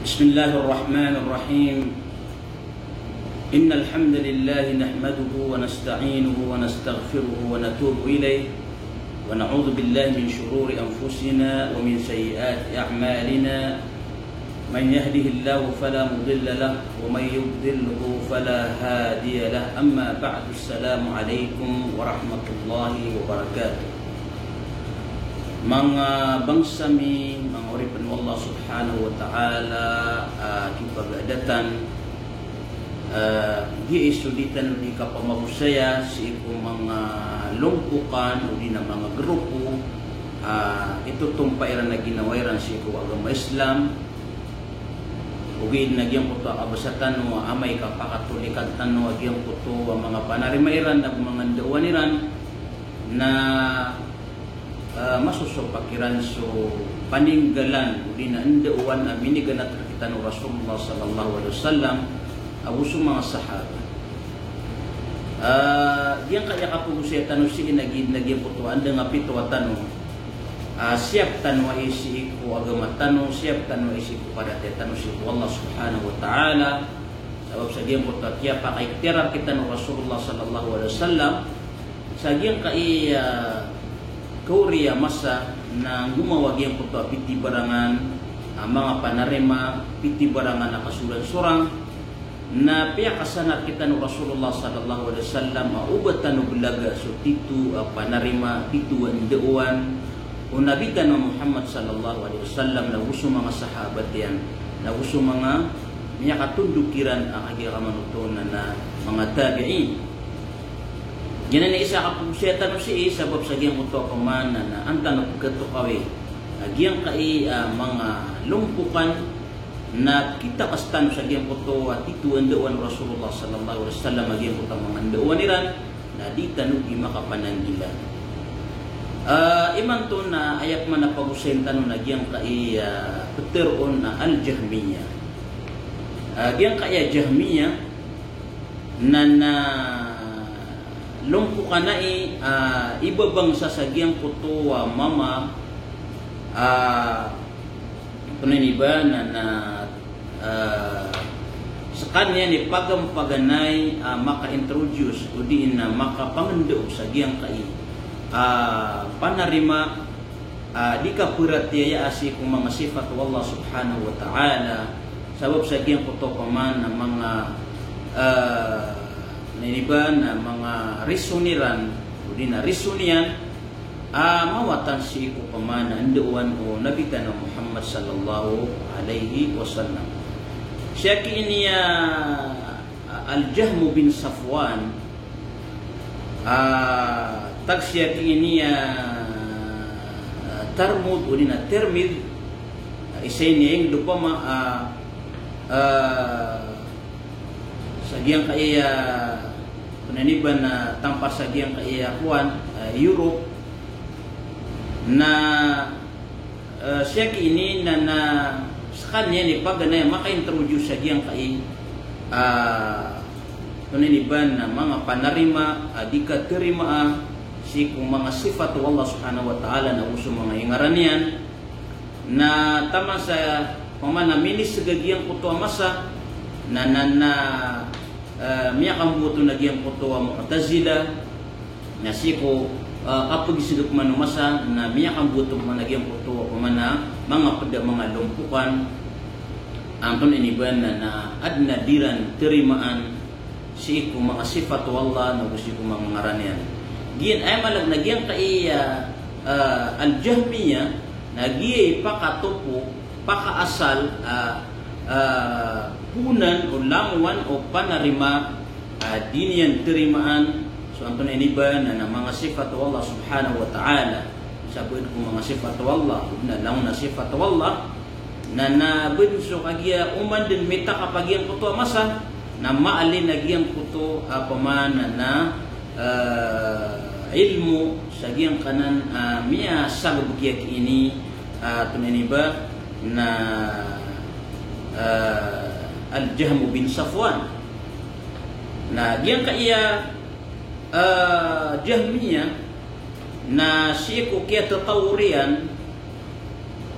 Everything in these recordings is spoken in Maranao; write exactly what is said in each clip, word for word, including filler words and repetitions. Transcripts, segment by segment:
بسم الله الرحمن الرحيم. إن الحمد لله نحمده ونستعينه ونستغفره ونتوب إليه، ونعوذ بالله من شرور أنفسنا ومن سيئات أعمالنا. من يهده الله فلا مضل له، ومن يضلله فلا هادي له. أما بعد، السلام عليكم ورحمة الله وبركاته. Manga bangsa mi, manga oripn o Allah Subhanahu wa Ta'ala, a, kipagadatan, a, giyai so di tano di kapamagosaya sii ko manga lompokan odi na manga grupo, a, itotompa iran a ginawa iran sii ko agama Islam. Ogaid na giyangkoto a kabasa tano a amay ka pakatolikan tano a giyangkoto a manga panarima iran ago manga ndaowan iran na, a, masosopak iran so paninggalan odi na ndaowan a miniganat rktano o Rasulullah sallallahu alaihi wasallam ago so manga sahaba. A, giyangkaya kapagosaya tano sii na gi-, na giyangkoto a anda nga pito a tano, a, siyap tano ai sii ko agama tano, siyap tano ai sii ko paratiyaya tano sii ko Allah Subhanahu wa Ta'ala. Sabap sa giyangkoto a kiyapakaikhtiyar rktano o Rasulullah sallallahu alaihi wasallam sa giyangkai a, a, kaori a masa na ngomawa giyangkoto a pitibarangan a manga panarima, pitibarangan a kasoransorang, na piyakasanar rktano o Rasulullah sallallahu alaihi wasallam a oba tano blaga so tito a panarima, tito a ndaowan o Nabi tano Muhammad sallallahu alaihi wasallam, na go so manga sahabat iyan, na go so manga miyakatondog kiran a kagiya kamanoto na, na manga tabi'in. Giyanan i isa a kapagosaya tano sii, sabap sa giyangkoto a pman na, na an tano pkhatokawi a giyangkai a, a, manga lompokan na kitakas tano sa giyangkoto a tito a ndaowan o Rasulullah sallallahu alaihi wasallam a giyangkoto a manga ndaowan iran, na di tano di makapananggila. A, imanto na aya pman a pagosayin tano na giyangkai a, a, ptharoon a Al-Jahmiyyah. A, giyangkai a Jahmiyyah na, na lompokan ai, a, ibabangsa sa giyangkoto a mama, a, Antonaa ini ba na, na, a, skaniyan i paganay a maka-introduce odi na makapangndao sa giyangkai a, a, panarima a, a, di kaparatiyayaa sii ko manga sifat o Allah Subhanahu wa Ta'ala, sabap sa giyangkoto pman a manga, a, antonaa ini ba na manga reason iran odi na reason iyan a mawatan sii ko pman a ndaowan o Nabi tano Muhammad sallallahu alaihi wasallam. Siyaki ini a, a, Al-Jahm bin Safwan, a, tag siyaki ini a, a, Tarmud odi na Tirmidh, a, isa ini a ingd opama a, a, sa giyangkai a, antonaa ini ba na tampar sa giyangkai a kowan, a, Europe. Na, a, siyaki ini na, na skaniyan i paganay a maka-introduce sa giyangkai a, antonaa ini ba na manga panarima a di katarimaa sii ko manga sifat o Allah Subhanahu wa Ta'ala na go so manga ingaran iyan. Na taman sa pman a minisg a giyangkoto a masa na, na, na, a, miyakamboto na giyangkoto a Mu'tazilah, na sii ko, a, kapagisg pman o masa na miyakamboto pman a giyangkoto a pman a manga pd a manga lompokan a, antonaa ini ba na, na adn a di ran tarimaan sii ko manga sifat o Allah na go sii ko manga ngaran iyan. Giyan aya maana na giyangkai a, a, Al-Jahmiyyah na giyai pakatopo, pakaasal a, a, poonan o langowan o panarima a di niyan tarimaan so antonaa ini ba na, na manga sifat o Allah Subhanahu wa Ta'ala. Sa bd ko manga sifat o Allah, na langon a sifat o Allah, na, na bd so kagiya oman dn mitakap a giyangkoto a masa, na maalin a giyangkoto a pman a, a, ilmo sa giyangkanan a miyasagb kiyaki ini a, antonaa ini ba na, a, Al-Jahm bin Safwan. Na giyangkai a, a, Jahmiyyah na sii ko kiyatatawor iyan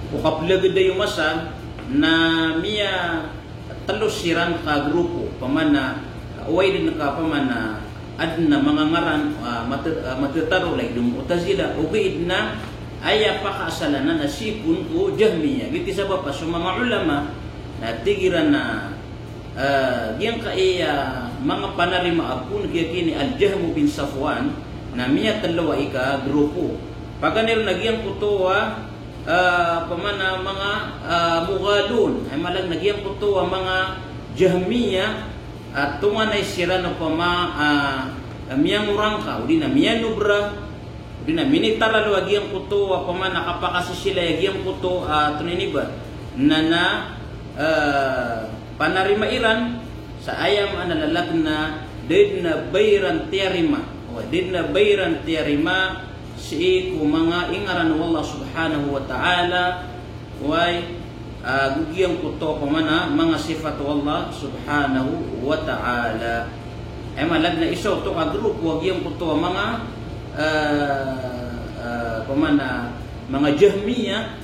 ko kaplagda iyo masa Na miyatlo siran ka grupo, pamana, oway dn ka pamana, adn a manga ngaran, ah, mate-, ah, matetaro lagid o Mu'tazila, ogaid na aya pakaasal anan na sii pn ko Jahmiyyah. Giyoto i sabap a so manga ulama, na tig iran a, ah, giyangkaya manga panarima a poon ki, ki ini Al-Jahm bin Safwan, na miyatlo a ika grupo. Paganay ron na giyangkoto a ah, pamana manga, ah, Mughalun, aya maana na giyangkoto a manga Jahmiyyah, ah, tonganay siran opama, ah, miyangorangka, odi na miyanobra, odi na minitaralo a giyangkoto a pamana kapakasisilay a giyangkoto, ah, tonay niba, na na, ah, panarima iran, sa aya maana lalag na da dn a ba iran tiyarima. O, da dn a ba iran tiyarima sii ko manga ingaran o Allah Subhanahu wa Ta'ala, oway, ah, go giyangkoto pamana manga sifat o Allah Subhanahu wa Ta'ala. Aya maana lalag na isa oto ka grupo a giyangkoto a manga, ah, ah, pamana manga Jahmiyyah,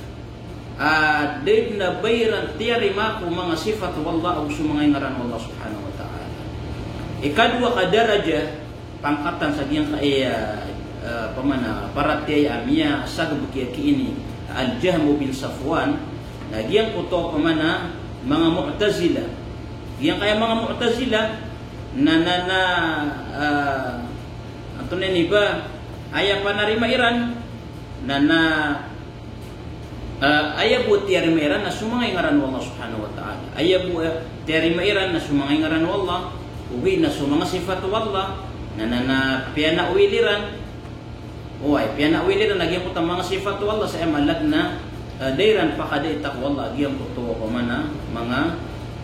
ah, da dn a ba iran tiyarima ko manga sifat o Allah ago so manga ingaran o Allah Subhanahu wa Ta'ala. Ikadowa ka daraja, pangkatan sa giyangkaya, eh, pamana, paratiyaya a miyasagb ki, ki ini Al-Jahm bin Safwan, na giyangkoto pamana manga Mu'tazila. Giyangkaya manga Mu'tazila, na, na, na, ah, antonaa ini ba, aya panarima iran, na, na, Ah, aya bo a tiyarima iran na so manga ingaran o Allah Subhanahu wa Ta'ala. Aya bo a tiyarima iran na so manga ingaran o Allah, ogaid na so manga sifat o Allah, na, na, na piyanawil iran. Oway, piyanawil iran a giyangkoto a manga sifat o Allah, sa aya maana lalag na, ah, da iran pakadaita ko Allah a giyangkoto a pamana manga,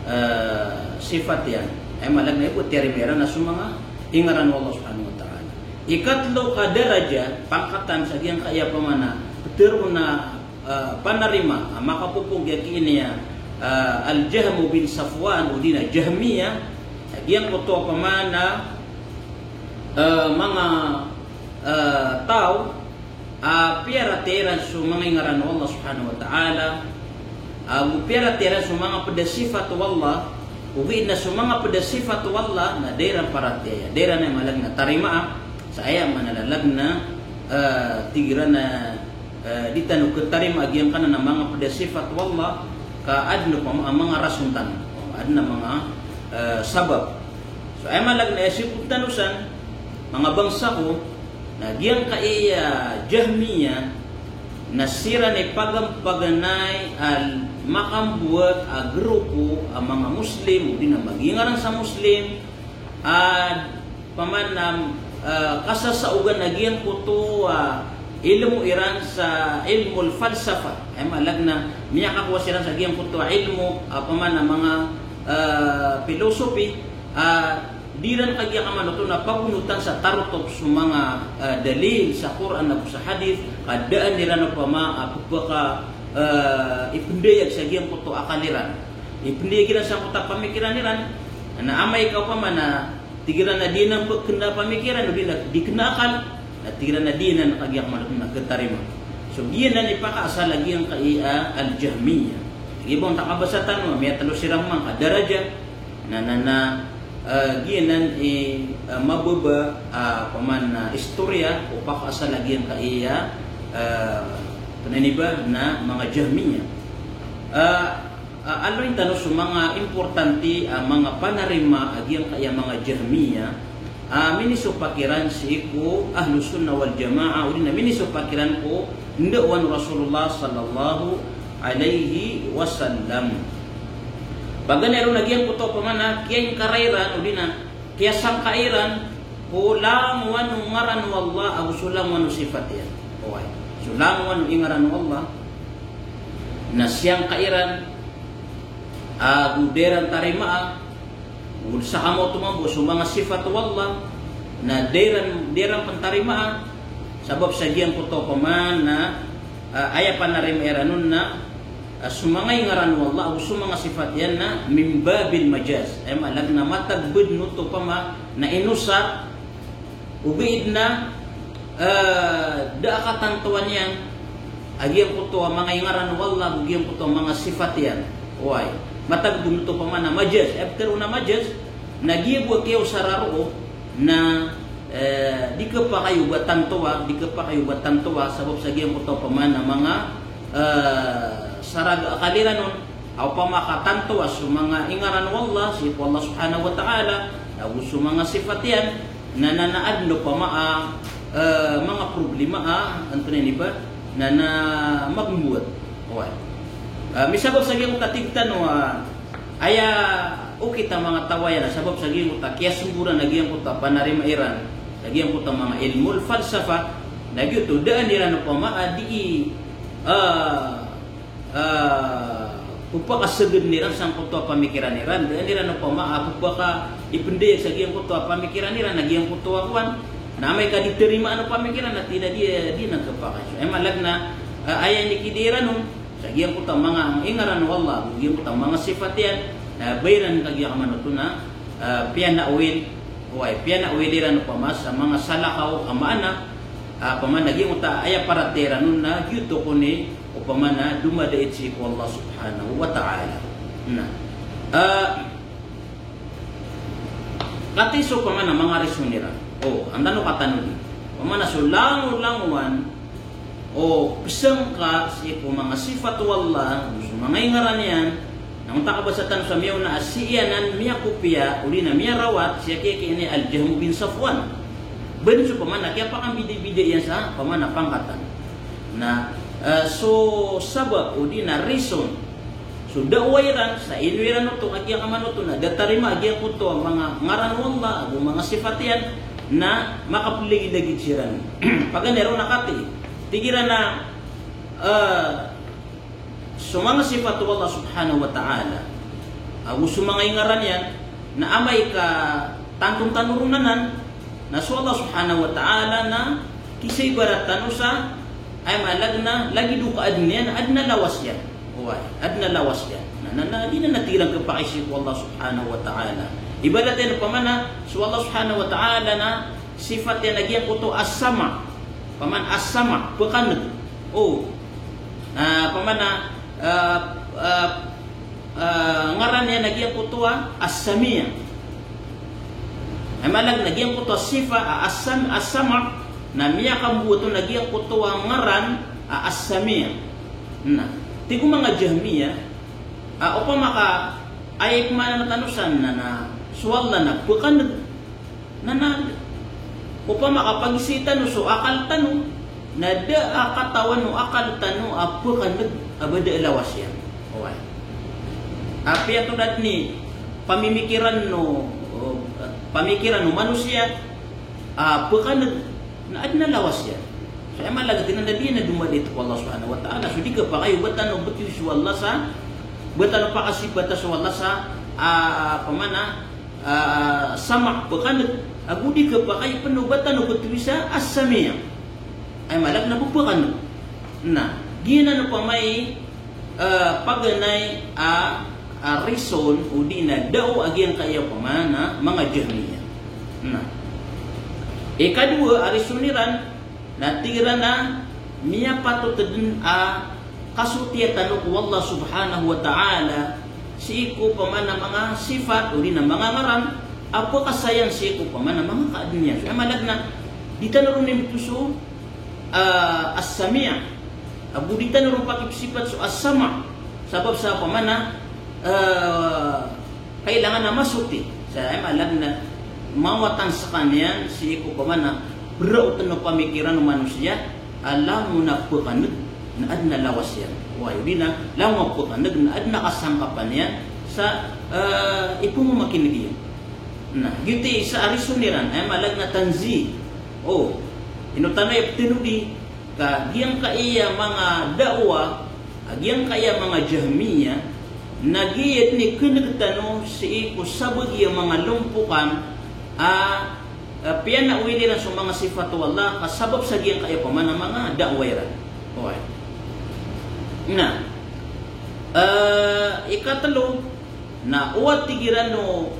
ah, sifat iyan. Aya maana lalag na aya bo a tiyarima iran na so manga ingaran o Allah Subhanahu wa Ta'ala. Ikatlo ka daraja, pangkatan sa giyangkaya pamana, ptharoon a, ah, panarima, ah, makapopoon ki, ki ini a, ah, Al-Jahm bin Safwan, odi na Jahmiyyah, giyangkoto a pamana, ah, manga, ah, taw, ah, piyaratiyaya iran so manga ingaran o Allah Subhanahu wa Ta'ala, ago piyaratiyaya iran so manga pd a sifat o Allah, ogaid na so manga pd a sifat o Allah, na da iran paratiyaya, da iran, aya maana lalag na, tarimaa, sa aya maana lalag na, ah, tig iran a, ah, di tano khatarima a giyangkanan a manga pd a sifat o Allah, ka adn opama a manga rason tano, adn a manga, ah, sabap. So, aya maana lalag na aya sii ko tano san, manga bangsa ko, na giyangkaya Jahmiyyah, na siran i paganay-paganay a makambowat a grupo a manga Muslim, odi na magingaran sa Muslim, a pamana, ah, kasasaogan a giyangkoto a ilmo iran sa ilmul falsafa. Aya maana lalag na miyakakowa siran sa giyangkoto a ilmo, ah, pamana manga, ah, philosophy, ah, di iran kagiya kamanoto na pagonotan sa tarotop so manga, ah, dalil sa Qur'an ago sa hadith, ka daan iran opama, ah, pphaka, ah, ipndayag sa giyangkoto a akal iran. Ipndayag iran sangkoto a pamikiran iran, na amay ka opama na tig iran a di nan pkna a pamikiran, odi na di kna a akal, na tig iran a di nan kagiya kamanoto na khatarima. So, giyanan i pakaasal a giyangkaya Al-Jahmiyyah. Tig iyan ba on ta kabasa tano, miyatlo siran man ka daraja, na, na, na, ah, giyanan i, ah, mababa, ah, pamana istorya o pakaasal a giyangkaya, ah, tonay niba na manga Jahmiyyah. Ah, Ah, aloyn tano so manga importante a manga panarima a giyangkaya manga Jahmiyyah, ah, minisopak iran sii ko Ahlus Sunnah wal Jamaah, odi na minisopak iran ko ndao o Rasulullah sallallahu alaihi wasallam. Paganay ron a giyangkoto pamana kiyaingkara iran, odi na kiyasangka iran ko langowan o ngaran o Allah ago so langowan o sifat iyan. Oway. So langowan o ingaran o Allah na siyangka iran, ago da iran tarimaa, ago saka maoto mambo so manga sifat o Allah na da iran, da iran pn tarimaa, sabap sa giyangkoto pamana, ah, aya panarima iran on na, ah, so manga ingaran o Allah ago so manga sifat iyan na min babil majaz. Aya maana lalag na matag bd oto pamana inosar, ogaid na, ah, da a katantowan iyan a giyangkoto a manga ingaran o Allah ago giyangkoto a manga sifat iyan. Oway. Matag dn oto opama na majaz. Aya pitharo na majaz, na giya bo a kiyaosara roo na, eh, di khapakay o ba tantowa, di khapakay o ba tantowa, sabap sa giyangkoto opama na manga, eh, saraga a akal iran on, a opama ka tantowa so manga ingaran o Allah, sii ko Allah subhanahu wa ta'ala, ago so manga sifat iyan, na, na, na adn opama a, eh, manga problema a, antonaa ini ba, na, na magmbowat. Oway. Eh, misabap sa giyangkoto a tig tano a, aya okit a manga taw aya na sabap sa giyangkoto a kiyasomboran a giyangkoto a panarima iran sa giyangkoto a manga ilmul falsafa, na giyoto da iran opama a di, eh, ah, pphakasagdn iran sangkoto a pamikiran iran, da iran opama a pphakaipndayag sa giyangkoto a pamikiran iran a giyangkoto a kowan, na amay ka di tarimaan o pamikiran na tig iran a di, di nan khapakay. So, aya maana na, ah, aya inikidi iran on sa giyangkoto a manga ingaran o Allah, giyangkoto a manga sifat iyan, na ba iran kagiya kamanoto na, ah, piyanawil, oway, piyanawil iran opama sa manga salakaw a maana, ah, opama na giyangkoto a aya paratiyaya iran on na giyoto kon i opama na domadait sii ko Allah subhanahu wa ta'ala. Na, ah, katii so opama na manga reason iran. O, anda no katanodi. Opama na so langolangowan o pzangka sii ko manga sifat o Allah, so manga ingaran iyan, na onta ka ba sa tano sa miyaona a sii anan miyakopiya, odi na miyarawat, sii a kiyakiini Al-Jahm bin Safwan. Bn so opama na kiyapakambidabida iyan sa opama na pangkatan. Na, eh, so sabap odi na reason, so da'wa iran, sa ino iran oto, kagiya kamanoto na da tarimaa giyangkoto a manga ngaran o Allah, ago manga sifat iyan, na makaplagilagid siran. Paganay ron na katii. Tig iran a, eh, so manga sifat o Allah subhanahu wa ta'ala, ago so manga ingaran iyan, na amay ka tanton tano ron anan, na so Allah subhanahu wa ta'ala na kisaibarat tano sa, aya maana na lagid o kaadn iyan, adn a lawas iyan. Oway, adn a lawas iyan. Na, na, na, di na, na tig iran khapakay sii ko Allah subhanahu wa ta'ala. Ibarat iyan opama na so Allah subhanahu wa ta'ala na sifat iyan a giyangkoto a as-sama'. Opama na as-sama', pkhan'g. O. Na, opama na, ah, ah, ah, ngaran iyan a giyangkoto a as-sami'. Aya maana na giyangkoto a sifat a as-sam-, as-sama', na miyakambowat on a giyangkoto a ngaran a as-sami'. Na, tig o manga Jahmiyyah, a, opama ka aya ipmaana tano san na, na so Allah na pkhan'g, na, na, opama ka pagizai tano so akal tano, na da a katawan o akal tano a pkhan'g a ba da a lawas iyan. Oway. Apiya oto da dn i pamimikiran o, o, pamikiran o manosiya a pkhan'g na adn a lawas iyan. So, aya maana na giyanan na di na domadait ko Allah subhanahu wa ta'ala. So, di khapakay o ba tano bthowi so Allah sa, ba tano pakasifata so Allah sa, ah, opama na, ah, sama', pkhan'g, ago di khapakay pn o ba tano bthowi sa as-sami'. Aya maana na pkhan'g. Na, giyanan opama i, eh, paganay a, a reason odi na da'wa a giyangkaya opama na manga Jahmiyyah. Na, ikadowa a reason iran, na tig iran a miyapatot dn a kasotiya tano ko Allah subhanahu wa ta'ala sii ko opama na manga sifat odi na manga ngaran a pkasayan sii ko opama na manga kaadn iyan. So, aya maana na di tano ron imbtho so, ah, as-sami'. Ago di tano ron pakipsipat so as-sama'. Sabap sa opama na, eh, kailangan a masoti. Sa aya maana na mawatan skaniyan sii ko opama na braotan o pamikiran o manosiya a langon a pkhan'g na adn a lawas iyan. Oway, odi na langon a pkhan'g na adn a kasangkapan iyan sa, eh, ipmamakin'g iyan. Na, giyoto i isa a reason iran, aya maana na tanzih. O, ino tano aya pthanodi, ka giyangkaya manga da'wa a giyangkaya manga Jahmiyyah, na giya dn i khan'g tano sii ko sabagi a manga lompokan a, a piyanawil iran so manga sifat o Allah, ka sabap sa giyangkaya opama na manga da'wa iran. Oway. Na, eh, ikatlo, na o tig iran o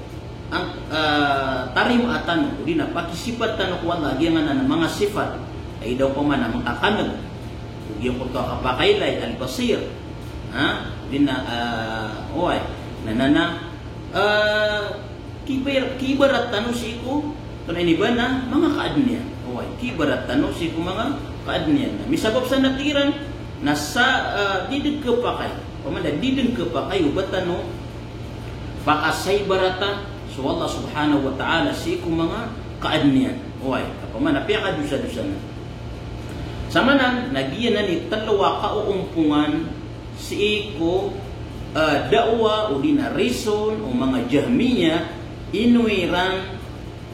an-, ah, tarimaa tano, odi na pakisipat tano ko Allah a giyanan a manga sifat, ay da opama na manga khan'g, o giyangkoto a kapakailay, Al-Basir. Ha? Di na, ah, oway. Na, na, na, ah, kibar-, kibarat tano sii ko, antonaa ini ba na, manga kaadn iyan. Oway, kibarat tano sii ko manga kaadn iyan. Na misabap san na tig iran, na sa, ah, di dn khapakay. Opama na di dn khapakay o ba tano pakasaibarata so Allah subhanahu wa ta'ala sii ko manga kaadn iyan. Oway, opama na piyakadosadosa na. Samanan, na giyanan i tlo a kaoompongan sii ko, eh, da'wa odi na reason o manga Jahmiyyah, ino iran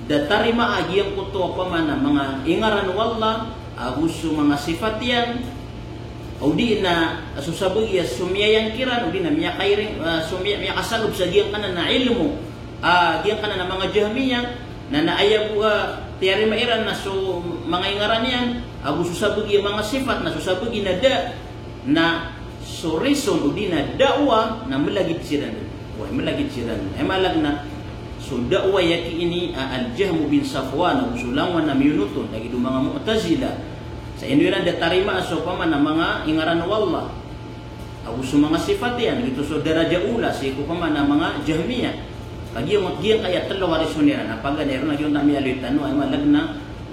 da tarimaa giyangkoto opama na manga ingaran o Allah, ago so manga sifat iyan, odi na so sabagi a so miyayang kiran, odi na miyakairing, eh, so miya-, miyakasagap sa giyangkanan a ilmo, ah, giyangkanan a manga Jahmiyyah, na, na aya bo a tiyarima iran na so manga ingaran iyan, ago so sabagi a manga sifat, na so sabagi na da, na so reason odi na da'wa na mlagid siran. Oway, mlagid siran. Aya maana na so da'wa a giya ini, ah, Al-Jahm bin Safwan, ago so langowan a miyonot on, lagid o manga Mu'tazilah. Sa ino iran da tarimaa so opama na manga ingaran o Allah ago so manga sifat iyan, giyoto so daraja ula sii ko opama na manga Jahmiyyah. Kagiya giyangkaya tlo a reason iran, na paganay ron na giyoto a miyaaloy tano, aya maana na,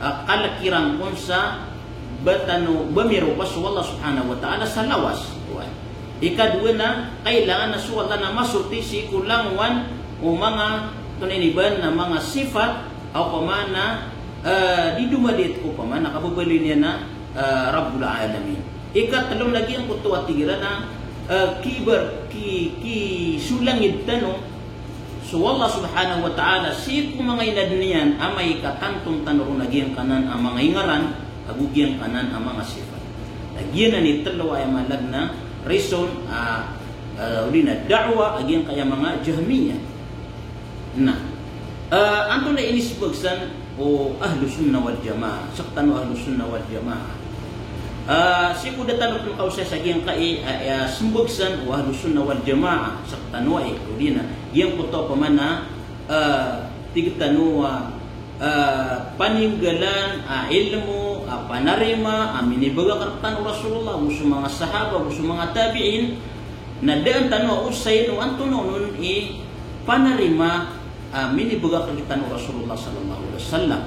ah, kalk iran kon sa ba tano, ba miropa so Allah subhanahu wa ta'ala sa lawas. Oway. Ikadowa na, kailangan na so Allah na masoti sii ko langowan o manga, antonaa ini ba na manga sifat, opama na, eh, di domadait ko opama na kababaloy niyan a, eh, Rabbul Alamin. Ikatlo na giyangkoto a tig iran na, eh, kibar-, ki-, kisolangid tano so Allah subhanahu wa ta'ala sii ko manga inadn iyan, amay ka tanton tano ron a giyangkanan a manga ingaran, ago giyangkanan a manga sifat. Na giyanan i tlo a aya maana na reason, ah, ah, odi na da'wa a giyangkaya manga Jahmiyyah. Na, ah, antonaa i inismbag san o Ahlus Sunnah wal Jamaah, sktano a Ahlus Sunnah wal Jamaah. Ah, sii ko da tano pn kaosay sa giyangkai, ah, ah, smbag san o Ahlus Sunnah wal Jamaah, sktano ai, odi na giyangkoto opama na, ah, tig tano a, ah, paninggalan a ilmo a panarima a minibagak rktano o Rasulullah, ago so manga sahaba, ago so manga tabi'in, na daan tano a osayin o antonaa onon i panarima a minibagak rktano o Rasulullah sallallahu alaihi wasallam.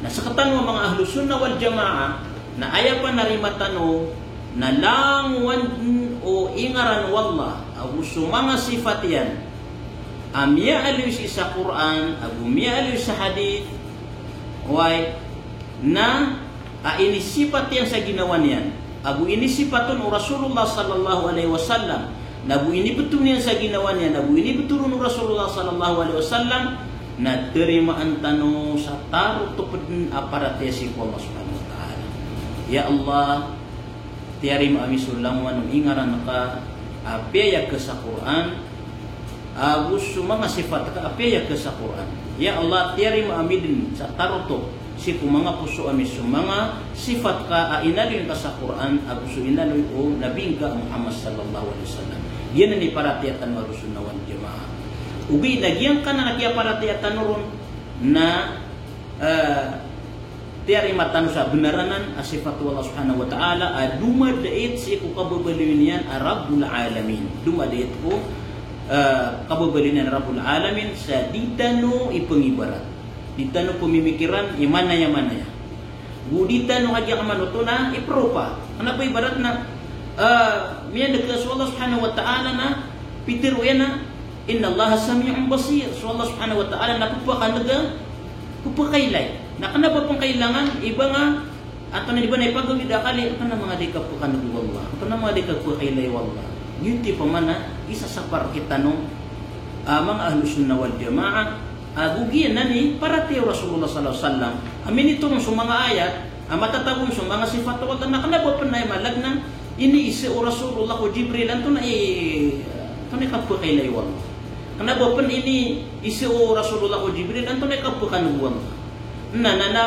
Na sktano a manga Ahlus Sunnah wal Jamaah, na aya panarima tano na langowan o ingaran o Allah ago so manga sifat iyan a miyaaloy sii sa Qur'an ago miyaaloy sa hadith, oway, na a inisipat iyan sa ginawa niyan, ago inisipat on o Rasulullah sallallahu alaihi wasallam, na ago inibtho niyan sa ginawa niyan, ago inibtho ron o Rasulullah sallallahu alaihi wasallam, na tarimaan tano sa tarotop dn a paratiyaya sii ko Allah subhanahu wa ta'ala. Ya Allah, tiyarima ami so langowan o ingaran ka a piyayag ka sa Qur'an, ago so manga sifat ka a piyayag ka sa Qur'an. Ya Allah, tiyarima ami dn sa tarotop sii ko manga poso ami so manga sifat ka a inaloy ngka sa Qur'an, ago so inaloy o Nabi ngka Muhammad sallallahu alaihi wasallam. Giyanan i paratiyaya tano a Ahlus Sunnah wal Jamaah. Ogaid na giyangkanan a kiyaparatiyaya tano ron na, eh, tiyarima tano sa bnar anan a sifat o Allah subhanahu wa ta'ala a domadait sii ko kababaloy niyan a Rabbul Alamin. Domadait ko, eh, kababaloy niyan a Rabbul Alamin sa di tano ipngibarat. Di tano pmimikiran i manaya-manaya. Go di tano kagiya kamanoto na ipropa. Kna ba ibarat na, eh, miyan'g so Allah subhanahu wa ta'ala na pitharo iyan a, "Innallaha sami'un basir." So Allah subhanahu wa ta'ala na pphakandg, pphakailay. Na kna ba pn kailangan i ba nga, antonaa ini ba na ipagawid a kali, antonaa manga di kapphakandg o Allah, antonaa manga di kapphakailay o Allah. Giyoto i pman a isa sa paratiyaya tano a manga Ahlus Sunnah wal Jamaah, ago giyanan i paratiyaya o Rasulullah sallallahu alaihi wasallam a minitoron so manga ayat a matatago on so manga sifat o Allah, na kna ba pn a aya maana na iniiza o Rasulullah ko Jibril, antonaa i, antonaa i kapphakailay o Allah. Kna ba pn iniiza o Rasulullah ko Jibril, antonaa i kapphakandg o Allah. Na, na, na,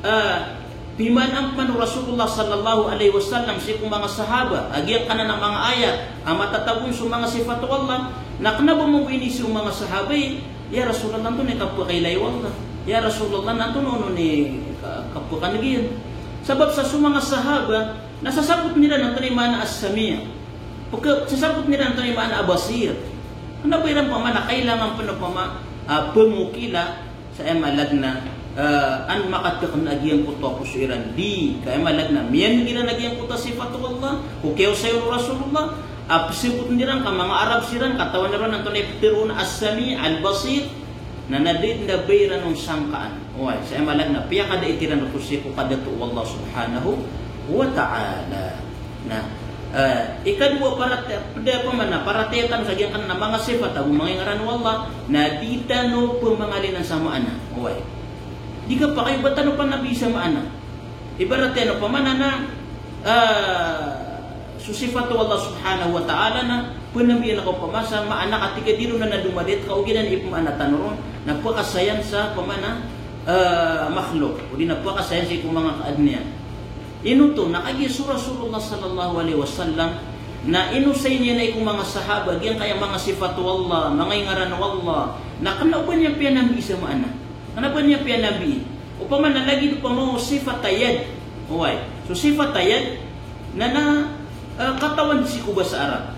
ah, pimaanaan pman o Rasulullah sallallahu alaihi wasallam sii ko manga sahaba a giyangkanan a manga ayat a matatago on so manga sifat o Allah, na kna ba mambo iniiza o manga sahaba i, "Ya Rasulullah, antonaa i kapphakailay o Allah? Ya Rasulullah, antonaa onon i ka-, kapphakandg iyan?" Sabap sa so manga sahaba na sasabotn iran antonaa i maana a As-Sami'. Pka-, sasabotn iran antonaa i maana a basir. Kna ba iran opama na kailangan pn opama, ah, pmokila sa aya maana na, ah, an makatk a giyangkoto a poso iran. Di, ka aya maana na miyan'g iran a giyangkoto a sifat o Allah, ko kiyaosay o Rasulullah, a psabotn iran ka manga Arab siran, katawan iran antonaa i ptharoon a As-Sami', Al-Basir, na na da dn a ba iran on sangkaan. Oway, sa aya maana na piyakadait iran oto sii ko kadato o Allah subhanahu wa ta'ala. Na, eh, ikadowa a parati-, pd a opama na paratiyaya tano sa giyangkanan a manga sifat ago manga ingaran o Allah, na di tano pmangalinan sa maana. Oway. Di kapakay o ba tano panambii sa maana. Ibarat iyan opama na, na, ah, so sifat o Allah subhanahu wa ta'ala na pnambiyan ka opama sa maana ka tig a di ron anan domadait ka ogaid na ipmaana tano ron, na pakasayan sa opama na, ah, makhluk, odi na pakasayan sii ko manga kaadn iyan. Ino oto, na kagiya so Rasulullah sallallahu alaihi wasallam, na inosay niyan ai ko manga sahaba giyangkaya manga sifat o Allah, manga ingaran o Allah, na kna o ba niyan piyanambii sa maana. Kna o ba niyan piyanambii. Opama na lagid opama o sifat a yad. Oway. So sifat a yad, na na, eh, katawan sii ko basa Arab.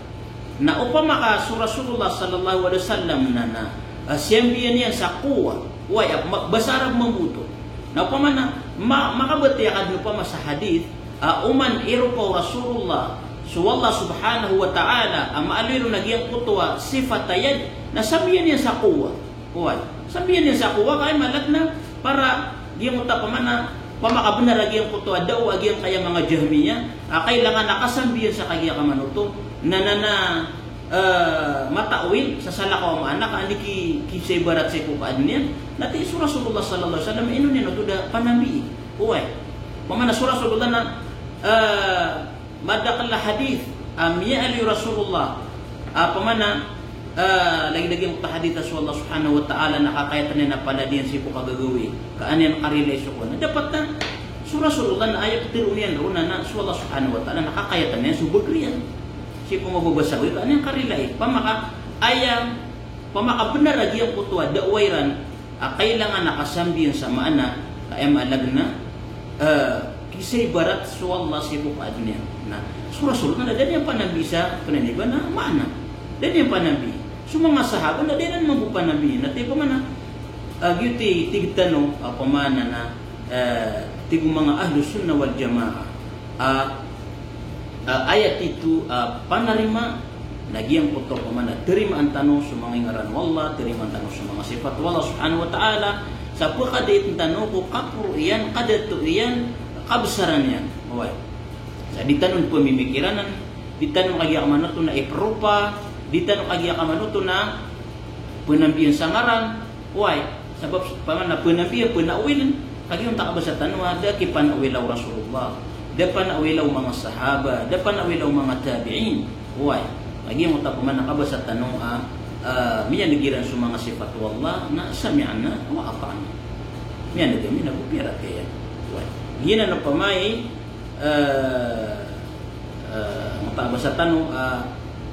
Na opama ka so Rasulullah sallallahu alaihi wasallam na na, eh, siyambiyan iyan sa quwwa. Oway, a, ma-, basa Arab mambo oto. Na opama na, ma-, makabatiya ka dn opama sa hadith, ah, oman iropa o Rasulullah, so Allah subhanahu wa ta'ala, a maaloy ron a giyangkoto a sifat a yad, na sambiyan iyan sa quwwa. Oway. Sambiyan iyan sa quwwa, ka aya maana na para giyangkoto a opama na, opama ka bnar a giyangkoto a da'wa a giyangkaya manga Jahmiyyah, a kailangan a kasambiyan sa kagiya ka manoto, na, na, na, eh, mata'wil, sa salakaw a maana, ka an di ki-, kiiza ibarat sii ko kaadn iyan, na tig so Rasulullah sallallahu alaihi wasallam, ino niyan oto da panambii. Oway. Opama na so Rasulullah na, eh, madakl a hadith, a miyaaloy o Rasulullah, a opama na, ah, lagid a giyangkoto a hadith a so Allah subhanahu wa ta'ala na kakayatan iyan a palad iyan sii ko kagagawii, ka an iyan karilai so kowan. Na dapat na, so Rasulullah na aya ptharoon iyan ron na, na so Allah subhanahu wa ta'ala na kakayatan iyan so bagr iyan sii ko mababasa gawii, ka an iyan karilai. Opama ka aya, opama ka bnar a giyangkoto a da'wa iran, a kailangan a kasambiyan sa maana, ka aya maana na, eh, kiiza ibarat so Allah sii ko kaadn iyan. Na so Rasul na da niyan panambii sa, kna ini ba na maana. Da niyan panambii. So manga sahaba na da iran mambo panambii. Na tig opama na, ah, giyoto i tig tano, ah, opama na, eh, tig o manga Ahlus Sunnah wal Jamaah. Ah, ah, aya tito, ah, panarima, na giyangkoto opama na tarimaan tano so manga ingaran o Allah, tarimaan tano so manga sifat o Allah subhanahu wa ta'ala, sa pkadaitn tano ko kaporo iyan, kadato iyan, kabsaran iyan. Oway. Sa di tano pmimikiranan, di tano kagiya ka manoto na ipropa, di tano kagiya ka manoto na pnambiyan sa ngaran, Oway, sabap opama na pnambiyan, pna'wiln, kagiya onta kabasa tano a da kipana'wila o Rasulullah, da pana'wila o manga sahaba, da pana'wila o manga tabi'in. Oway, kagiya onta opama na kabasa tano a, ah, miyan'g iran so manga sifat o Allah, na sami'na wa ata'na. Miyan'g ami na go piyaratiyaya. Oway. Giyanan opama i eh, eh, mataan a basa tano, ah,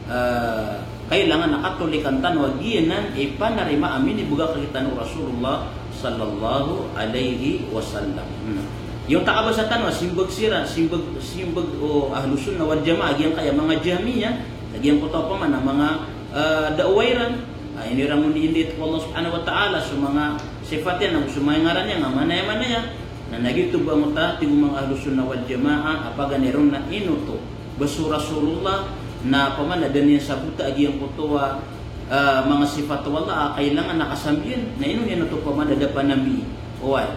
eh, kailangan a katolikan tano a giyanan i panarima a minibgay rktano o Rasulullah sallallahu alaihi wasallam. Hmm. Giyangkoto a basa tano a simbag siran, simbag, simbag o Ahlus Sunnah wal Jamaah, giyangkaya manga Jahmiyyah, giyangkoto opama na manga, eh, da'wa iran, ah, ino iran on indit ko Allah subhanahu wa ta'ala, so manga sifat iyan, ago so manga ngaran iyan, a manaya-manaya. Na giyoto ba angkoto a tig o manga Ahlus Sunnah wal Jamaah a paganay ron na ino oto. Ba so Rasulullah na opama na da niyan sabota a giyangkoto a, ah, manga sifat o Allah a kailangan a kasambiyan. Na ino niyan oto opama na da panambii. Oway.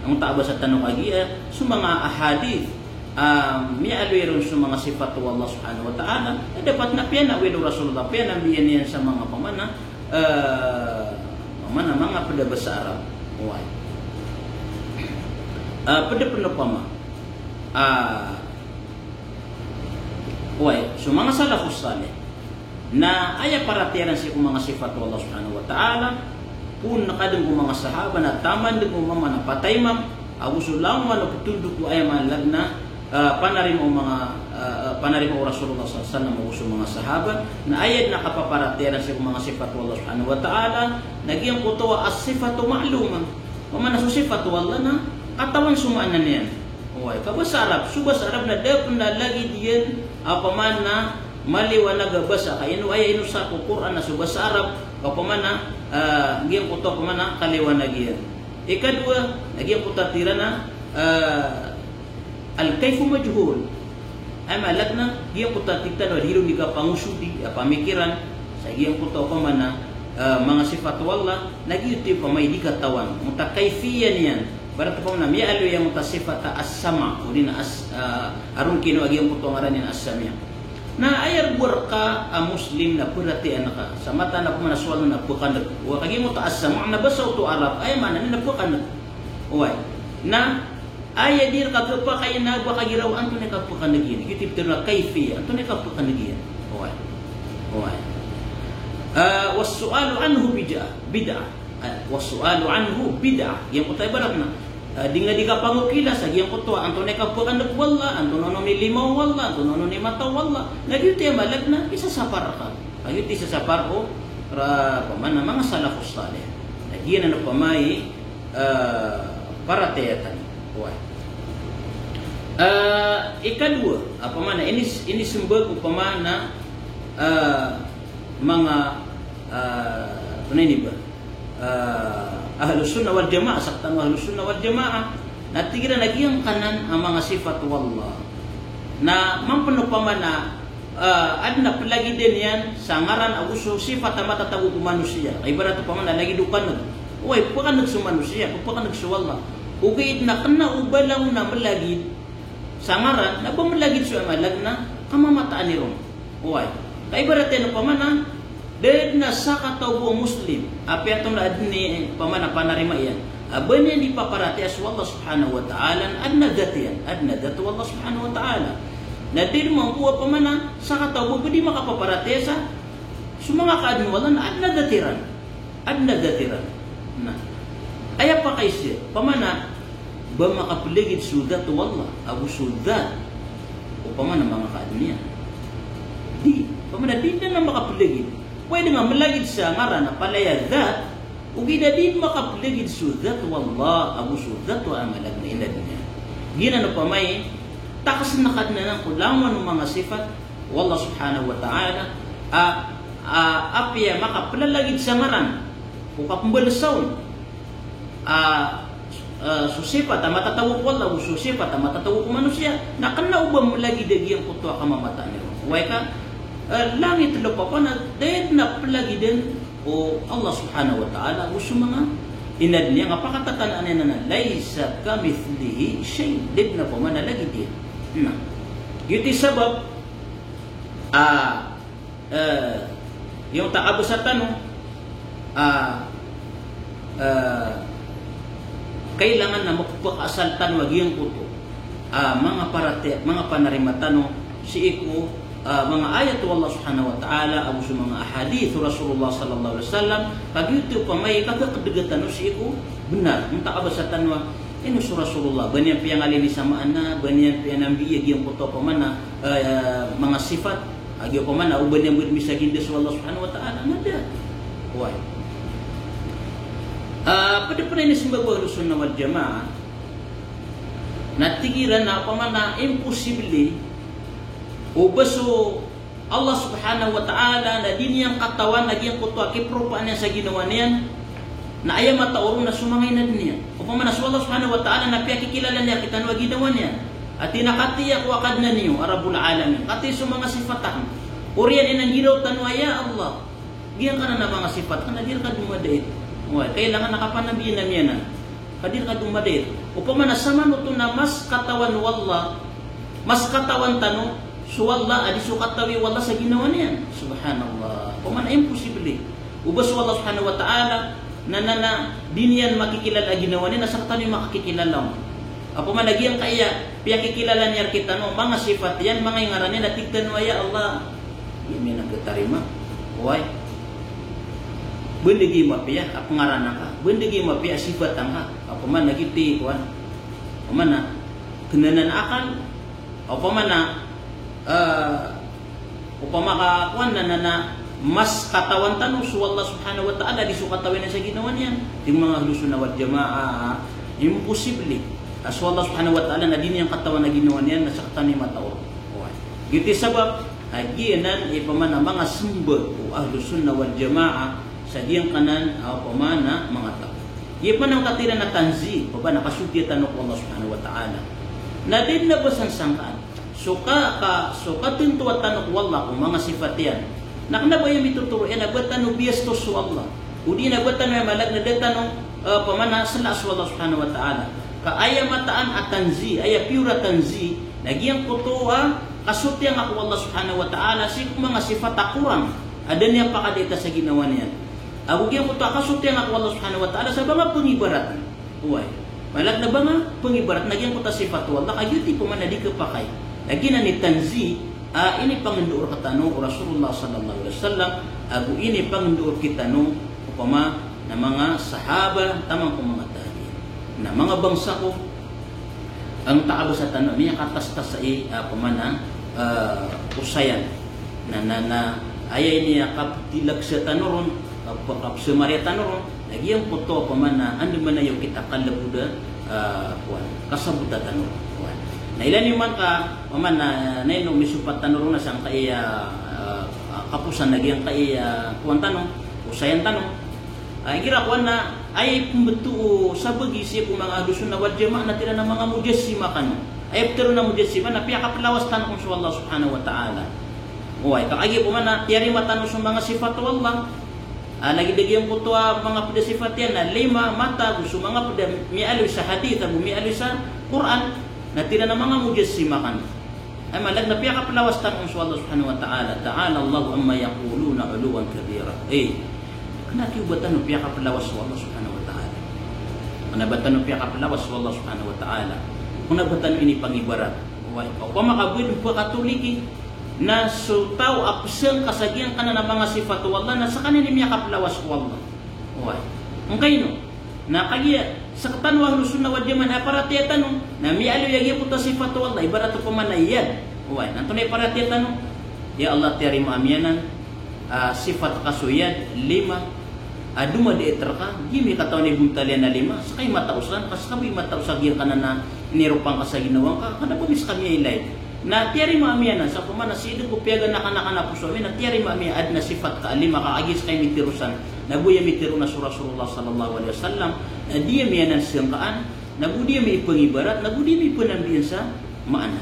Angkoto a basa tano kagiya, so manga ahadith, ah, miyaaloy ron so manga sifat o Allah subhanahu wa ta'ala, na dapat na piyana'wil o Rasulullah, piyanambiyan iyan sa manga opama na, eh, opama na manga pd a basa Arab. Oway. Ah, pd pn opama. Ah, oway, so manga salafus salih. Na aya paratiyaya iran sii ko manga sifat o Allah subhanahu wa ta'ala, poon ka dn ko manga sahaba na taman dn ko mama na pataymam, ago so langowan o ptondog ko aya maana na, ah, panarima o manga, ah, ah, panarima o Rasulullah sallallahu alaihi wasallam ago so manga sahaba, na aya dn a kapaparatiyaya iran sii ko manga sifat o Allah subhanahu wa ta'ala, na giyangkoto a as-sifatu ma'lumah. Opama na so sifat o Allah na katawan so maana niyan. Oway, ka basa Arab, so basa Arab na da pn a lagid iyan a opama na maliwanag a basa, ka ino aya inosa ko Qur'an na so basa Arab, ka opama na, ah, giyangkoto opama na kaliwanag iyan. Ikadowa, na giyangkoto a tig iran a, ah, al-kayfu majhul. Aya maana na giyangkoto a tig tano a di ron di kapangosodi a pamikiran sa giyangkoto opama na, ah, manga sifat o Allah, na giyoto i opama i di katawan. Mota kayfiya niyan. Ibarat opama na miyaaloy angkoto a sifat a as-sama', odi na as-, ah, a ron kino a giyangkoto a ngaran iyan a as-sami'. Na aya bo rka a Muslim na paratiyayaan ka sa mataan a opama na so Allah na pkan'g. Oway, ka giyangkoto a as-sama' na basa oto a Arab, aya maana niyan na pkan'g. Oway. Na aya di rka khapakay na ba ka giraw antonaa i kapkan'g iyan. Giyoto i pitharo a kayfiya, antonaa i kapkan'g iyan. Oway. Oway. Ah, was-su'alu anhu bid'ah, bid'ah. Ah, was-su'alu anhu bid'ah. Giyangkoto a ibarat na, ah, di nga di kapangokila sa giyangkoto a antonaa i kapkan'g o Allah, antonaa on i lima o Allah, antonaa on i mata o Allah. Na giyoto i maana na isasapar ka. Na giyoto i sasapar o ra-, opama na manga salafus salih. Na giyanan opama i, ah, paratiyaya tano. Oway. Ah, ikadowa, opama na inis-, inismbag opama na, ah, manga, ah, antonaa ini ba? Ah, Ahlus Sunnah wal Jamaah, sa tano Ahlus Sunnah wal Jamaah, na tig iran a giyangkanan a manga sifat o Allah na mambo opama na, ah, adn a plagidan iyan sa ngaran ago so sifat a matatago ko manosiya. Ibarat opama na lagid o kan'g. Oway, pkan'g so manosiya, pkan'g so Allah. Ogaid na kna o ba langon a mlagid sa ngaran, na ba mlagid so aya maana na kamamataan iron. Oway. Ka ibarat iyan opama na, da dn a sakataw bo a Muslim, apiya antonaa dn i opama na panarima iyan, a ba niyan di paparatiyaya so Allah subhanahu wa ta'ala, na adn a dhat iyan, adn a dhat o Allah subhanahu wa ta'ala. Na da dn mambo opama na sakataw bo a ba di makapaparatiyaya sa so manga kaadn o Allah na adn a dhat iran. Adn a dhat iran. Na aya pakaiza, opama na ba makaplagid so dhat o Allah ago so dhat, opama na manga kaadn iyan. Di, opama na di dn a makaplagid. Pwede nga mlagid sa ngaran a palaya dhat, ogaid na di makaplagid so dhat o Allah ago so dhat o aya maana na inadn iyan. Giyanan opama i takasn a kaadn anan ko langowan o manga sifat o Allah subhanahu wa ta'ala, a, a, apiya makaplalagid sa ngaran ko kapmbalasawn a, a, so sifat a matatago ko Allah, o so sifat a matatago ko manosiya, na kna o ba mlagid a giyangkoto a kamamataan iron. Oway ka, a, langit lopa pn a da dn a plagidan o Allah subhanahu wa ta'ala ago so manga inadn iyan a pakatatanaan iyan a laysa kamithlihi shay', da dn a opama na lagid iyan. Na giyoto i sabap a, eh, giyangkoto a kabasa tano, a, eh, kailangan na mapphakaasal tano a giyangkoto a manga parati-, manga panarima tano sii ko, a, manga ayat o Allah subhanahu wa ta'ala ago so manga ahadith o Rasulullah sallallahu alaihi wasallam. Ka giyoto i opama i kakakdga tano sii ko bnar. Giyangkoto a kabasa tano a ino so Rasulullah, ba niyan piyangalini sa maana, ba niyan piyanambiya giyangkoto a opama na, eh, manga sifat, a giya opama na o ba niyan bo dn misaginda so Allah subhanahu wa ta'ala, na da. Oway. A, pd pn a inismbag o Ahlus Sunnah wal Jamaah na tig iran a opama na imposible o ba so Allah subhanahu wa ta'ala na di niyan katawan a giyangkoto a kipropaan iyan sa ginawa niyan, na aya matao ron na so manga inadn iyan. Opama na so Allah subhanahu wa ta'ala na piyakikilala niyan rktano a ginawa niyan. A tig iyan a katii ako a Kadnan iyo a Rabbul Alamin. Katii so manga sifat akn. Oriyan iyan a nggiraw tano a ya Allah, giyangkanan a manga sifat ka na di rka dn madait. Oway, kailangan a kapanambiya ami anan. Ka di rka dn madait. Opama na samanoto na mas katawan o Allah, mas katawan tano so Allah a di so katawi o Allah sa ginawa niyan. Subhanallah. Opama na imposible o ba so Allah subhanahu wa ta'ala na, na, na di niyan makikilala a ginawa niyan na sktano i makakikilala on. Opama na giyangkaya piyakikilala niyan rktano, manga sifat iyan, manga ingaran iyan, na tig tano a ya Allah, di ami anan katarima. Oway. Ba dn a giya mapiya a pngaran angka, ba dn a giya mapiya a sifat angka. Opama na giyoto i kowan. Opama na kna anan a akal. Opama na, eh, opama ka kowan na, na, na mas katawan tano so Allah subhanahu wa ta'ala di so katawi niyan sa ginawa niyan. Tig o manga Ahlus Sunnah wal Jamaah, imposible a so Allah subhanahu wa ta'ala na di niyan katawan a ginawa niyan na sktano i matao ron. Oway. Giyoto i sabap A giyanan i pman a manga smbag o Ahlus Sunnah wal Jamaah sa giyangkanan a pman a manga taw. Giya pman a katharo iran a tanzih, pman a kasotiya tano ko Allah Subhanahu wa Ta'ala. Na da dn a ba san sangkaan. So ka, ka, so katharo tano ko Allah ko manga sifat iyan. Na kna ba aya mitotoro iyan a ba tano biyastos so Allah. O di na ba tano aya malag na da tano, eh, pman a sla so Allah Subhanahu wa Ta'ala. Ka aya mataan a tanzih, aya pure a tanzih, na giyangkoto a kasotiya ngka ko Allah Subhanahu wa Ta'ala sii ko manga sifat a korang a da niyan pakadait sa ginawa niyan. Ago giyangkoto a kasotiya ngka ko Allah Subhanahu wa Ta'ala sa ba nga pngibarat. Oway. Malag na ba nga pngibarat na giyangkoto a sifat o Allah, ka giyoto i pman a di khapakay. Na giyanan i tanzih a inipangndoa rktano o Rasulullah sallallahu alaihi wasallam, ago inipangndoa rktano opama na manga sahaba, taman ko manga tabi'in. Na manga bangsa ko, angkaya kabasa tano a miyakatastas i, ah, pman a, ah, osayan. Na, na, na, aya ini a kaptilagsa tano ron, kap-, kapsamariya tano ron, na giyangkoto pman a andamanaya o kita kalbod a, ah, kowan, kasabota tano ron, kowan. Na ilaya niyo man ka, pman a, na ino misopat tano ron na sangkaya, ah, ah, kaposan na giyangkaya, kowan tano, osayan tano. Ah, igira kowan na, aya ipmbto o sabagi sii ko manga Ahlus Sunnah wal Jamaah na tig iran a manga mujassima kano. Aya ptharoon a mujassima na piyakaplawas tano kon so Allah Subhanahu wa Ta'ala. Oway, ka kagiya pman a tiyarima tano so manga sifat o Allah. Ah, lagid a giyangkoto a manga pd a sifat iyan na lima, mata, ago so manga pd a miyaaloy sa hadith, ago miyaaloy sa Qur'an, na tig iran a manga mujassima kano. Aya maana na piyakaplawas tano on so Allah Subhanahu wa Ta'ala. Ta'ala Allahu amma yaquluna uluwan kabira. Eh, kna kiyo ba tano piyakaplawas so Allah Subhanahu wa Ta'ala. Kna ba tano piyakaplawas so Allah Subhanahu wa Ta'ala. Kna ba tano inipangibarat. Oway, opama ka bo i di pkatoliki na so taw a psangka sa giyangkanan a manga sifat o Allah na skaniyan i miyakaplawas ko Allah. Oway. Angkaino? Na kagiya sktano a Ahlus Sunnah wal Jamaah na paratiyaya tano na miyaaloy a giyangkoto a sifat o Allah, ibarat opama na yad. Oway, na antonaa i paratiyaya tano? Ya Allah, tiyarima ami anan, ah, sifat ka so yad, lima. Ah, domadait rka, di mi katawan i bontal iyan a lima, ska i mataos ran, ka ska bo i mataos a giyangkanan a iniropa ngka sa ginawa ngka, kna ba mi ska miyailay. Na tiyarima ami anan, sa opama na sii dn ko piyaganakanakan a poso ami, na tiyarima ami a adn a sifat ka a lima ka kagiya ska i mitharo san. Na bo aya mitharo na so Rasulullah sallallahu alaihi wasallam, na di ami anan sangkaan, na bo di ami ipngibarat, na bo di ami ipnambiyan sa maana.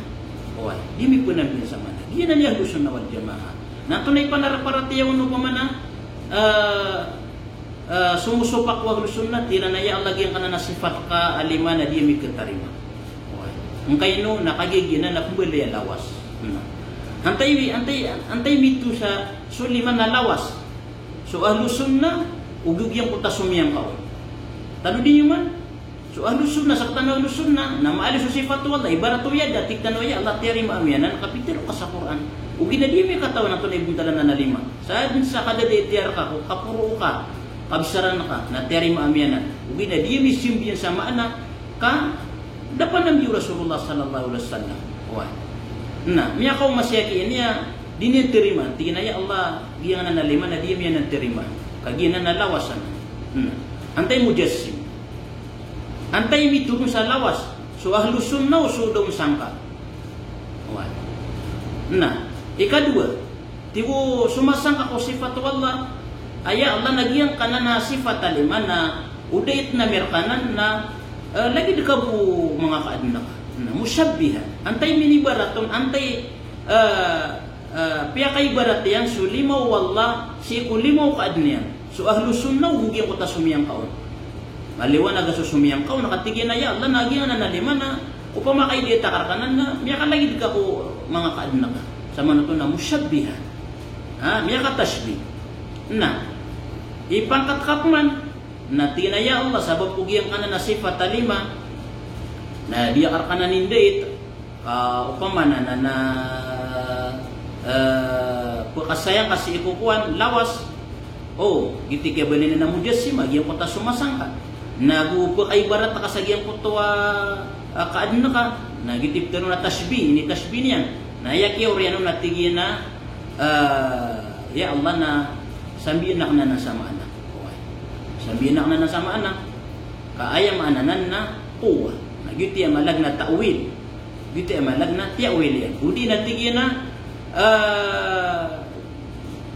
Oway, di ami ipnambiyan sa maana. Giyanan i Ahlus Sunnah wal Jamaah. Na antonaa i panaraparatiyaya on opama na, eh, eh, somosopak ko Ahlus Sunnah, tig iran a ya Allah giyangkanan a sifat ka a lima na di ami khatarima. Oway. Angkaino? Na kagiya giyanan na pmbalay a lawas. Na. Antaa i, antaa i, antaa i mitosa so lima na lawas so Ahlus Sunnah, ogaid giyangkoto a somiyangka on. Tanodi niyo man, so Ahlus Sunnah, sktano a Ahlus Sunnah, na maaloy so sifat o Allah, ibarat o yad, a tig tano a ya Allah, tiyarima ami anan, ka pitharo ka sa Qur'an. Ogaid na di ami katawan antonaa i bontal anan a lima. Sa adn sa kadadait iyan rka ko kaporo ka, kabsaran ka, na tiyarima ami anan. Ogaid na di ami sambiyan sa maana, ka da pnambiya o Rasulullah sallallahu alaihi wasallam. Oway. Na, miyakaoma sii aki ini a di niyan tarimaan. Tig iyan a ya Allah, giyangkanan a lima na di ami anan tarimaan. Ka giyanan na lawas anan. Na. Antaa i mujassim? Antaa i mitharo sa lawas so Ahlus Sunnah o so da on sangka? Oway. Na, ikadowa, tig o somasangka ko sifat o Allah a ya Allah na giyangkanan a sifat a lima na o da itn ami rka anan na, eh, lagid ka bo manga kaadn ka. Na, mushabbiha. Antaa i minibarat on, antaa i, eh, eh, piyakaibarat iyan so lima o Allah sii ko lima o kaadn iyan. So Ahlus Sunnah ogaid giyangkoto a somiyangka on. Maliwanag a so somiyangka on na katig iyan a ya Allah na giyangkanan a lima na opama ka idait akn rka anan na miyakalagid ka ko manga kaadn ka. Samanoto na mushabbiha. Ha, miyakatashbih. Na, ipangkat ka pman, na tig iyan a ya Allah, sabap ko giyangkanan a sifat a lima na di akn rka anan indait, ah, opama na, na, na, eh, pkasayang ka sii ko kowan, lawas. O, giyoto i kiyabanay niyan a mujassim a giyangkoto a somasangka. Na go pkaibarat ka sa giyangkoto a, a kaadn ka. Na giyoto i pitharo on a tashbih, initashbih niyan. Na aya kiyaoriyan on na tig iyan a, eh, ya Allah na sambiyan akn anan sa maana. Oway. Sambiyan akn anan sa maana. Ka aya maana anan na quwwah. Na giyoto i maana na ta'wil. Giyoto i maana na ta'wil iyan. O di na tig iyan a, Ah,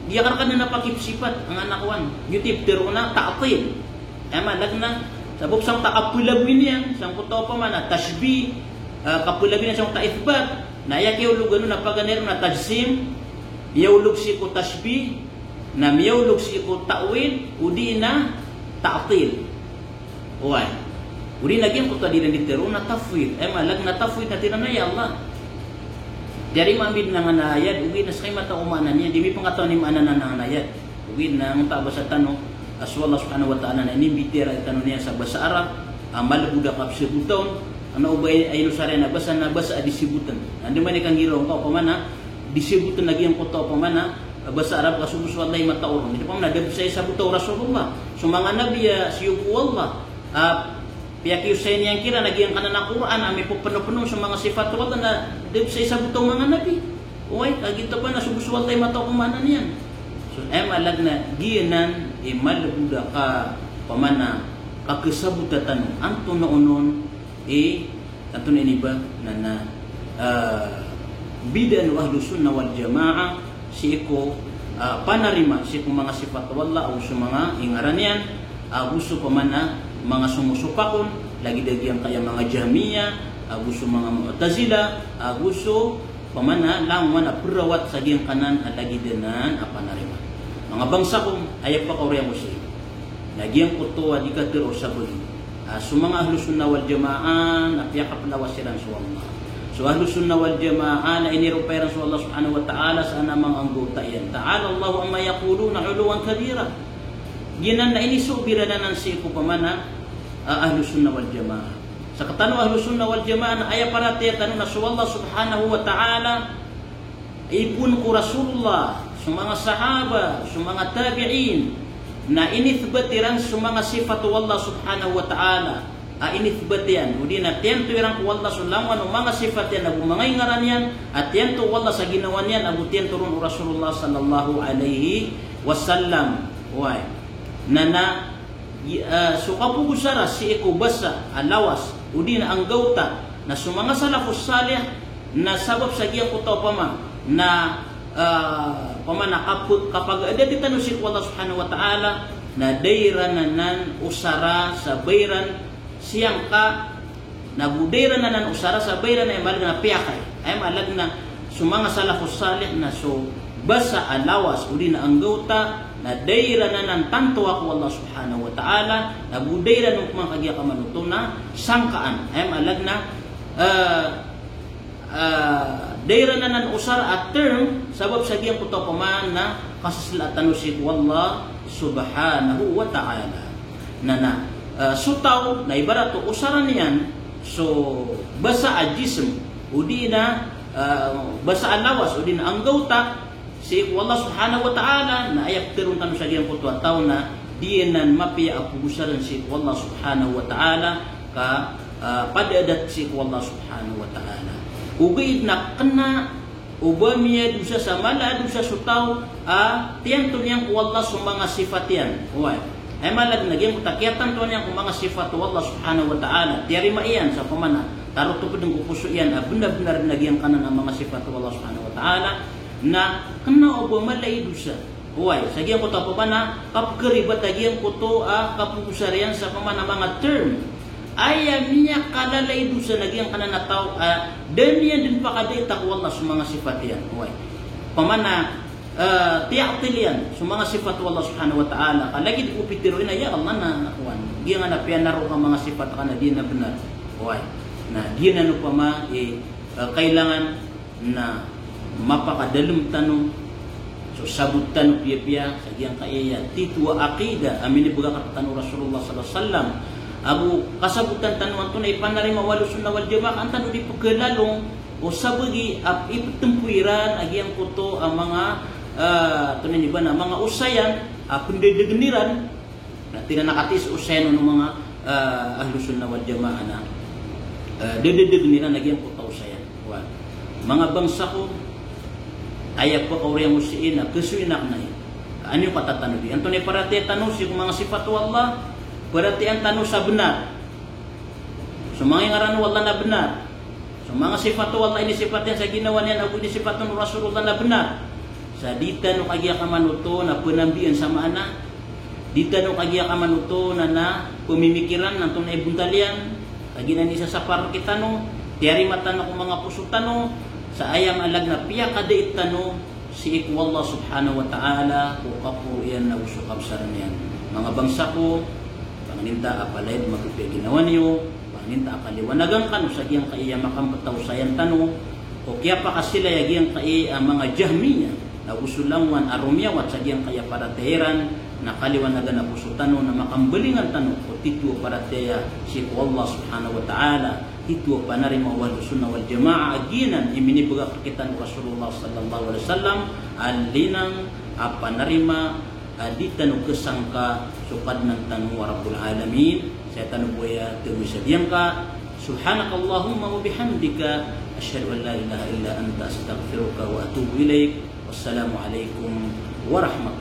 di akn rkano na pakipsipat angkanan a kowan. Giyoto i ptharoon a ta'til. Aya maana niyan na, sabap sangkoto a kapelagoy niyan, sangkoto a opama na tashbih, ah, kapelagoy niyan sangkoto a ithbat. Na aya kiyaologan on na paganay ron na tajsim, miyaolog sii ko tashbih, na miyaolog sii ko ta'wil, odi na ta'til. Oway. Odi na giyangkoto a di ran di tharoon na tafwid. Aya maana niyan na tafwid na tig iran a ya Allah. Tiyarima ami dn angkanan a ayat, ogaid na ska i matao ko maana niyan, di mi pngkatawan i maana anan angkanan a ayat. Ogaid na angkoto a basa tano, a so Allah subhanahu wa ta'ala na inimbitiyarai tano niyan sa basa Arab, a malbod a kapsabota on, kna o ba i, a inosar iyan a basa na basa a di sabotn. Na andamanaya i kanggiraw ngka opama na di sabotn a giyangkoto opama na basa Arab ka so bo so Allah i matao ron. Ino opama na da bsa i sabota o Rasulullah. So manga nabi a siyogo o Allah. A, piyakiosay niyan kiran a giyangkanan a Qur'an a mipopnopno so manga sifat o Allah na da bsa i sabota o manga nabi. Oway, ka giyoto pn na so bo so Allah i matao ko maana niyan. So, aya maana niyan na giyanan i malbod a ka, opama na kakasabota tano. Antonaa onon i Tanto na ini ba na, na, ah, bidaan o Ahlus Sunnah wal Jamaah sii ko, ah, panarima sii ko manga sifat o Allah ago so manga ingaran iyan, ago so pamana manga somosopak on, lagid a giyangkaya manga Jahmiyyah, ago so manga Mu'tazilah, ago so pamana langowan a perawat sa giyangkanan a lagid anan a panarima. Manga bangsa ko, aya pakaoriyan ko sii. Na giyangkoto a di katharo sa bagi. Ah, so manga Ahlus Sunnah wal Jamaah na piyakaplawas iran so Allah. So Ahlus Sunnah wal Jamaah na iniropa iran so Allah Subhanahu wa Ta'ala sa ana manga anggota iyan. Ta'ala Allahu amma yaquluna 'uluwwan kabira. Giyanan na inisobiran anan sii ko pamana, ah, Ahlus Sunnah wal Jamaah. Sktano Ahlus Sunnah wal Jamaah na aya paratiyaya tano na so Allah Subhanahu wa Ta'ala ipoon ko Rasulullah, so manga sahaba, so manga tabi'in, na inithbat iran so manga sifat o Allah Subhanahu wa Ta'ala a inithbat iyan, odi na tiyanto iran ko Allah so langowan o manga sifat iyan ago manga ingaran iyan, a tiyanto o Allah sa ginawa niyan ago tiyanto ron o Rasulullah sallallahu alaihi wasallam. Oway. Na, na, i, ah, so kapogosara sii ko basa a lawas odi na anggawta na so manga salafus salih na sabap sa giyangkoto a pama na, ah, pama na kap-, kapag-adati tano sii ko Allah Subhanahu wa Ta'ala na da iran anan osara sa ba iran siyangka, na go da iran anan osara sa ba iran, aya maana niyan na piyakay. Aya maana niyan na so manga salafus salih na so basa a lawas odi na anggawta na da iran anan tantoa ko Allah Subhanahu wa Ta'ala, na go da iran on pman kagiya kamanoto na sangkaan. Aya maana niyan na, eh, ah, da iran anan osara a term, sabap sa giyangkoto a pamana kasasla tano sii ko Allah Subhanahu wa Ta'ala. Na, na, ah, so taw na ibarat o osara niyan so basa a jism, odi na, ah, basa a lawas, odi na anggawta, sii ko Allah Subhanahu wa Ta'ala, na aya ptharoon tano sa giyangkoto a taw na di anan mapiya a pogosarn sii ko Allah Subhanahu wa Ta'ala, ka, ah, pd a adat sii ko Allah Subhanahu wa Ta'ala. Ogaid na kna o ba miyadosa sa mala a dosa so taw a tiyanto niyan ko Allah so manga sifat iyan. Oway. Aya maana niyan na giyangkoto a kiyatantoan iyan ko manga sifat o Allah Subhanahu wa Ta'ala, tiyarima iyan sa pamana tarotop dn ko poso iyan a bnar-bnar na giyangkanan a manga sifat o Allah Subhanahu wa Ta'ala, na kna o ba mala i dosa. Oway, sa giyangkoto a pamana kapkharibat a giyangkoto a kapogosara iyan sa pamana manga term. Aya miyakalala i dosa na giyangkanan a taw a da niyan dn pakadaitaa ko Allah so manga sifat iyan. Oway. Pamana, eh, tiya'til iyan so manga sifat o Allah Subhanahu wa Ta'ala. Ka lagid o pitharo iyan a ya Allah na, oway, giyangkanan a piyanaro ka manga sifat ka na di na bnar. Oway. Na giyanan opama i, eh, kailangan na mapakadalm tano so sabot tano piyapiya sa giyangkaya tito a aqidah a minibgak rktano o Rasulullah sallallahu alaihi wasallam. Ago kasabotan tano antonaa i panarima o Ahlus Sunnah wal Jamaah, an tano di pkhalalong o sabagi a iptmpo iran a giyangkoto a manga, ah, antonaa ini ba na manga osayan a pndadagn iran. Na tig iran a katii so osayan o manga, ah, Ahlus Sunnah wal Jamaah na, ah, dadadagn iran a giyangkoto a osayan. Oway. Manga bangsa ko, aya pakaoriyan ko sii na kasoy na kna i. Ka an iyo katatanodi. Antonaa i paratiyaya tano sii ko manga sifat o Allah, paratiyayaan tano sa bnar. So manga ingaran o Allah na bnar. So manga sifat o Allah a inisifat iyan sa ginawa niyan ago inisifat o Rasulullah na bnar. Sa di tano kagiya kamanoto na pnambian sa maana. Di tano kagiya kamanoto na, na pmimikiran na antonaa i bontal iyan. Kagiya na inisasapar rktano, tiyarima tano ko manga poso tano, sa aya maana na piyakadait tano sii ko Allah subhanahu wa ta'ala ko kaporo iyan ago so kabsar iyan. Manga bangsa ko, pangnin ta a palaya dn mapipiya ginawa niyo, pangnin ta a kaliwanagan kano sa giyangkai a makambtaw sa iyan tano, ko kiyapakasilay a giyangkai a manga Jahmiyyah, ago so langowan a romiyawat sa giyangkai a paratiyaya iran, na kaliwanagan a poso tano, na makambalingan tano ko titho a paratiyaya sii ko Allah subhanahu wa ta'ala, titho a panarima o Ahlus Sunnah wal Jamaah a giyanan i minibgay rktano o Rasulullah sallallahu alaihi wasallam, a linang a panarima a di tano ksangka so Kadnan tano a Rabbul Alamin. Saya tano bo aya tgoy sa giyangka. Subhanakallahumma wa bihamdika, ashhadu an la ilaha illa anta, astaghfiruka wa atubu ilaik. Wassalamu alaikum warahmatullahi